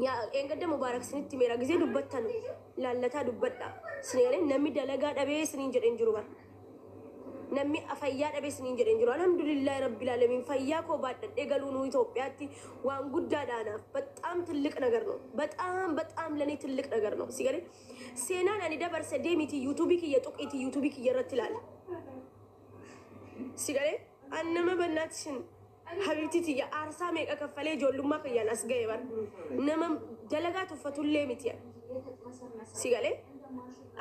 Yaa eengadda Mubaarak sinitti meera gizee dubbattanu laallataa dubbadha. Sini galee namni dalagaa dhabee siniin jedhe hin jiru bar. Namni fayyaa dhabee siniin jedhe hin jiru. Alhamdulillahi rabbil alamin fayyaa koo baadhadhee galuu nuu Itoophiyaatti waan guddaadha anaaf. በጣም ትልቅ ነገር ነው። በጣም በጣም ለኔ ትልቅ ነገር ነው። Si galee seenaan ani dabarse deemiti yuutuubii kiyya tuqiiti yuutuubii kiyya irratti ilaala. Si galee an nama bannaatishin habibti tiyya aarsaa meeqa kaffalee ijoollummaa kiyyaan as ga'e bar. Nama dalagaa tuffatullee miti. Si galee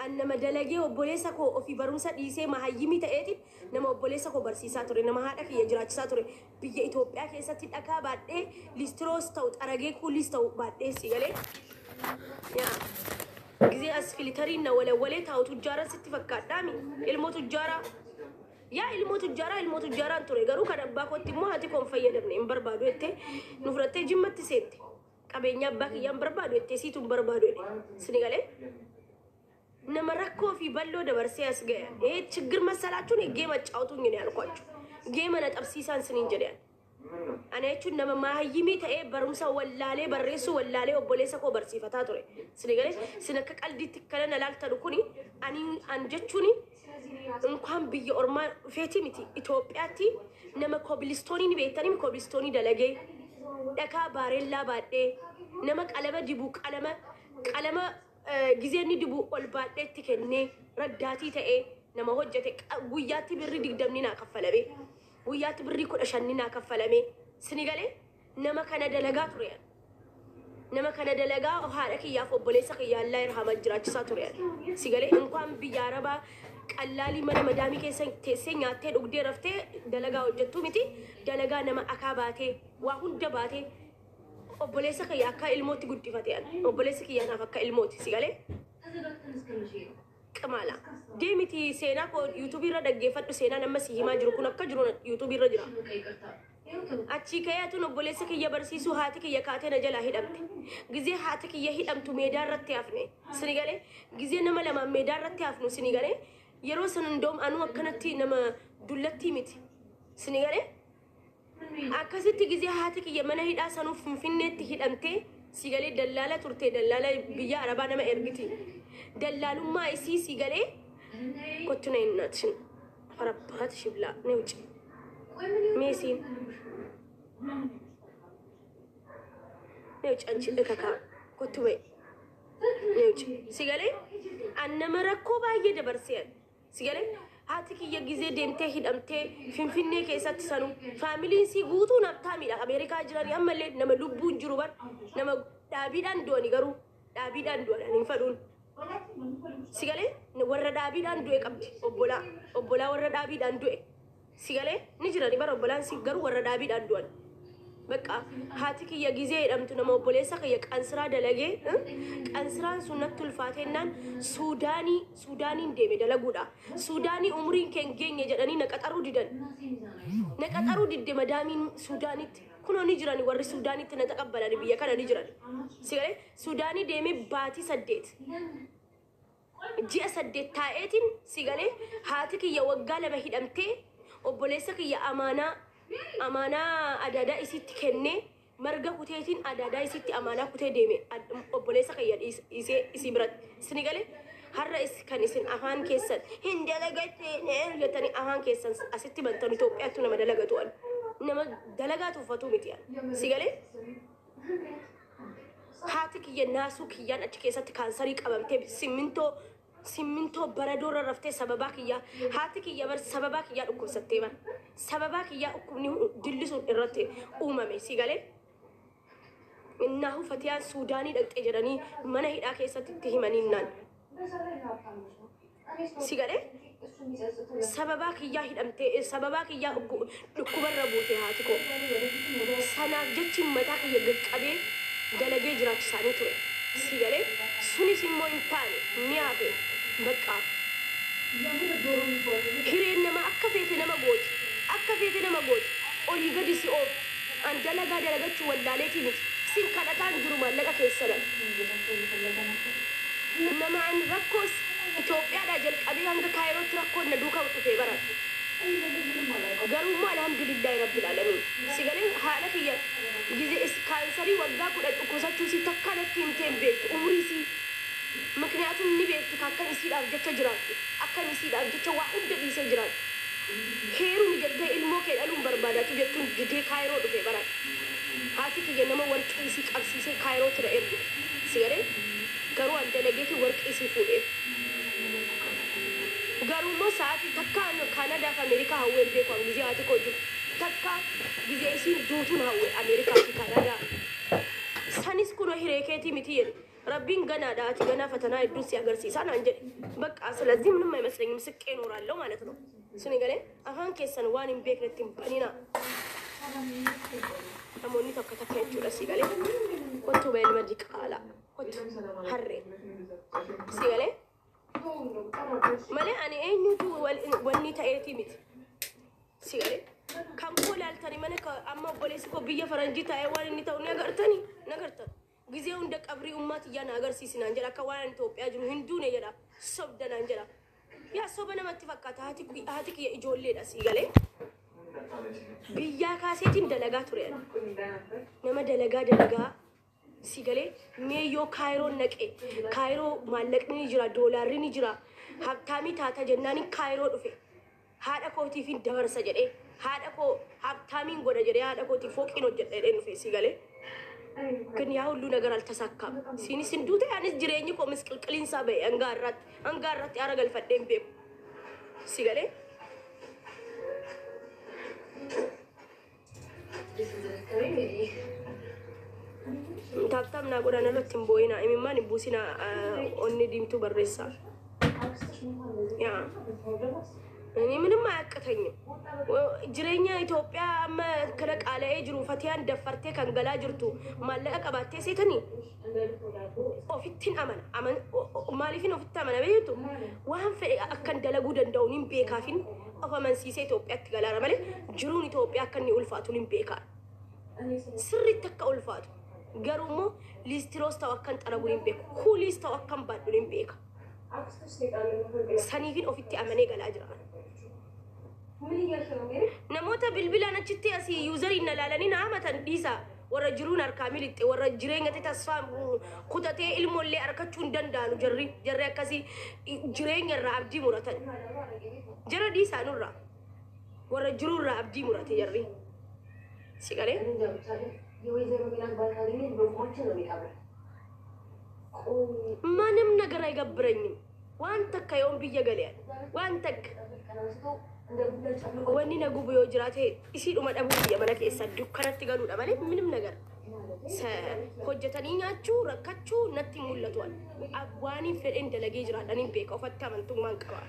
an nama dalagee obboleessa koo ofii barumsa dhiisee mahayyimii ta'eetiin nama obboleessa koo barsiisaa ture, nama haadha kiyya jiraachisaa ture, biyya Itoophiyaa keessatti dhakaa baadhee listiroos ta'u xaragee kuulis ta'u baadhee. Si galee yaa ጊዜ as filtariin na walawwalee taa'u tujjaaran sitti fakkaadhaami ilmoo tujjaaraa yaa ilmoo tujjaaraa ilmoo tujjaaraan ture. Garuu kan abbaa kootti immoo haati koon fayyadamne hin barbaadu jettee nu fudhattee Jimmatti seente. Qabeenya abbaa kiyyaa hin barbaadu jettee siitu hin barbaadu jedhe. Sini galee nama rakkoo fi balloo dabarsee as ga'e. ይሄ ችግር መሰላችሁን? Game አጫውቱኝ ነው ያልኳችሁ። Game na tapsiisaan siniin jedhan. Ana jechuun nama maayyimii ta'ee barumsa wallaalee barreessuu wallaalee obboleessa koo barsiifataa ture. Sini galee sin akka qaldiitti kana na laaltanu kuni ani an jechuuni እንኳን biyya ormaa dhufeeti miti, Itoophiyaatti nama kobilistoonii ni beektanii, kobilistoonii dalagee dhakaa baarellaa baadhee, nama qalama dibu qalama qalama gizee inni dibu ol baadheetti kennee raddaatii ta'ee nama hojjete, guyyaatti birrii 20 naa kaffalame, guyyaatti birrii 15 naa kaffalame. Sini galee nama kana dalagaa ture. Nama kana dalagaa haadha kiyyaaf obboleessa kiyya Allah irhama jiraachisaa ture. Si galee እንኳን biyya arabaa qallaalii mana madaamii keessa teessee nyaattee dhugdee raftee dalagaa hojjettu miti, dalagaa nama akaa baatee waa hunda baatee obboleessa kiyya akka ilmootti guddifate. Obboleessi kiyya naaf akka ilmooti. Si galee qamaala deemiti seenaa koo yuutuubii irra dhaggeeffadhu. Seenaan amma si himaa jiru kun akka jiru yuutuubii irra jira. Achii ka'eetuun obboleessa kiyya barsiisuu haati kiyya kaatee na jalaa hidhamte. Gizee haati kiyya hidhamtu meedaa irratti hafne. Sini galee gizee nama lamaan meedaa irratti hafnu, sini galee yeroo san indoom anuu akkanatti nama dullattii miti. Sini galee akkasitti gizee haati kiyya mana hidhaa sanuuf Finfinneetti hidhamtee, si galee dallaala turte, dallaala biyya arabaa nama ergiti. Dallaalummaa isii, si galee kottu na innaatishin farabbaati shiblaa ne wuce meesiin ne wuce አንቺ እከካ kottu ba'e ne wuce. Si galee an nama rakkoo baay'ee dabarsee. Si galee haati kiyya gizee deemtee hidhamtee Finfinnee keessatti sanu faamiliin sii guutuu naftaamiidha. Ameerikaa jiranii ammallee nama lubbuun jiru bar, nama dhaabiidhaan du'ani, garuu dhaabiidhaan du'an ani hin fedhuun. Si galee warra dhaabiidhaan du'e qabdi, obbolaa obbolaa warra dhaabiidhaan du'e. Si galee ni jirani bara obbolaan si garuu warra dhaabiidhaan du'an. በቃ haati kiyya gizee jedhamtu nama obboleessa kiyya qansiraa dalagee qansiraan sun natti ulfaateennaan Suudaanii Suudaaniin deeme dalaguudha. Suudaanii umuriin kee hin geenye jedhanii na qaxaruu didan. Na qaxaruu didde madaamiin Suudaanitti. Kunoo ni jirani warri Suudaanitti na taqabbalani, biyya kana ni jirani. Si galee Suudaanii deemee baatii 8 ji'a 8 taa'eetiin, si galee haati kiyya waggaa 2 hidhamtee obboleessa kiyya amaanaa amaanaa adaadaa isitti kennee marga kuteetiin adaadaa isitti amaanaa kutee deeme obboleessa kiyya dhiisee isii biratti. Sini galee har'a kan isin afaan keessan hin dalagatte jettanii afaan keessan asitti bantan Itoophiyaatti nama dalagatu an nama dalagaa tuffatu miti an. Si galee haati kiyya naasuu kiyyaan achi keessatti kaansarii qabamtee simmintoo simmintoo baradoo irra raftee sababaa kiyyaa haati kiyya bar sababaa kiyyaa dhukkubsattee bar sababaa kiyyaa dhukkubni dilli sun irratti uumame. Si galee innaahu Fatiyaan Suudaanii dhaqxe jedhanii mana hidhaa keessatti itti himaniinnaan, si galee sababaa kiyyaa hidhamtee, sababaa kiyyaa dhukkubarra buute haati koo. Sanaaf jechi mataa kiyya gaqqabee dalagee jiraachisaanii ture. Si galee sunis immoo hin taane, ni hafe. በቃ hireen nama akka feete nama gooti, akka feete nama gooti, olii gadi si oofti. An dalagaa dalagachuu wallaaleetii miti, sin kadhataan jiru maallaqa keessanan. Nama an rakkoos Itoophiyaadhaa jalqabee hanga Kaayirootti rakkoon na duukaa dhufee baran. Garuu immoo alhamdulillahi rabbil aalamiin. Si galee haadha kiyya gizee kaansarii waggaa 10 dhukkubsachuu isii takkaa natti himtee hin beektu umurii isii. Mikniyaatum ni beekti ka akkan isiidhaaf jecha jiraadhu, akkan isiidhaaf jecha waa hunda dhiisee jiraadhu. Heerumi jettee ilmoo kee dhaluun barbaada atu jettuun didee Kaayiroo dhufe bar ani. Haati kiyya nama warqii isii qabsiisee Kaayirootti na ergite. Si galee? Garuu an dalageetiin warqii isii fuudheef. Garuu immoo sa'aatii takkaa an Kaanadaa fi Ameerikaa hawwee hin beeku an gizee haati koo jirtu. Takkaa gizee isiin duutuun hawwe Ameerikaa fi Kaanadaa. Sanis kunoo hiree keetii miti jedhe. Rabbiin ganaadha ati ganaa fatanaa hedduun si agarsiisaa naan jedhe baqqaa silazii ምንም አይመስለኝም ስቄ እኖራለሁ ማለት ነው sini galee afaan keessan waan hin beeknetti hin baninaa namoonni tokko takka jechuudha si galee kottu ba ilma diqaalaa kottu harree si galee malee ani eenyutu wanni ta'eetii miti si galee kan koo laaltani mana amma obboleessi koo biyya faranjii taa'ee waan inni ta'u ni agartani ni agartan Gizee hunda qabrii ummaa tiyyaa na agarsiisi naan jedha akka waan ani Itoophiyaa jiru hin duune jedha sobda naan jedha. Yaa soba namatti fakkaata haati haati kiyya ijoolleedha sii galee. Biyyaa kaaseetiin dalagaa ture ani. Nama dalagaa dalagaa sii galee mee yoo kaayiroon naqe kaayiroo maallaqni ni jira doolaarri ni jira habtaamii taata jennaaniin kaayiroo dhufe. Haadha kootiifin dabarsa jedhee haadha koo habtaamiin godha jedhee haadha kootiif fooqiin hojjedha jedheen dhufe sii galee. ግን ያ ሁሉ ነገር አልተሳካም። Isiinis hin duute anis jireenyi koo misqilqiliin isaa ba'e hanga har'aatti hanga har'aatti aara galfadhee hin beeku. Si galee? Taaptaap naa godhaa narratti hin boo'inaa imimmaan hin buusinaa onni diimtuu barreessaa. Yaa. እኔ ምንም አያቅተኝም። Jireenya Itoophiyaa amma kana qaala'ee jiru fatiyaan daffartee kan galaa jirtu maallaqa qabaattee seetanii ofittin amana. Aman, maaliifin ofitti amana beektu? Waan fedhe akkan dalaguu danda'u nin beekaafin of amansiisee Itoophiyaatti galaara malee jiruun Itoophiyaa akka inni ulfaatu nin beekaa. Sirriitti akka ulfaatu. Garuu immoo liistiroos ta'u akkan xaragu nin beeku. Kuuliis ta'u akkan baadhu nin beeka. Saniifin ofitti amanee galaa jira. Namoota bilbilaan achitti asii yuuzariin na laalanii na hamatan dhiisaa. Warra jiruun harkaa milixxe, warra jireenyatti tasfaa kutatee ilmoollee arkachuu hin danda'anu jarri jarri akkasii jireenya irraa abdii muratan. Jara dhiisaa nurraa. Warra jiruu irraa abdii murate jarri. Si galee? ማንም ነገር አይገብረኝም waan takka yoon biyya gale ani waan takka wanni na gubu yoo jiraate isiidhuma dhabuu kiyya mana keessa dukkanatti galuudha malee minim nagar hojjetanii nyaachuu rakkachuu natti hin mul'atu ani waaniin fedhen dalagee jiraadha nin beeka ofatti amantummaan qaba.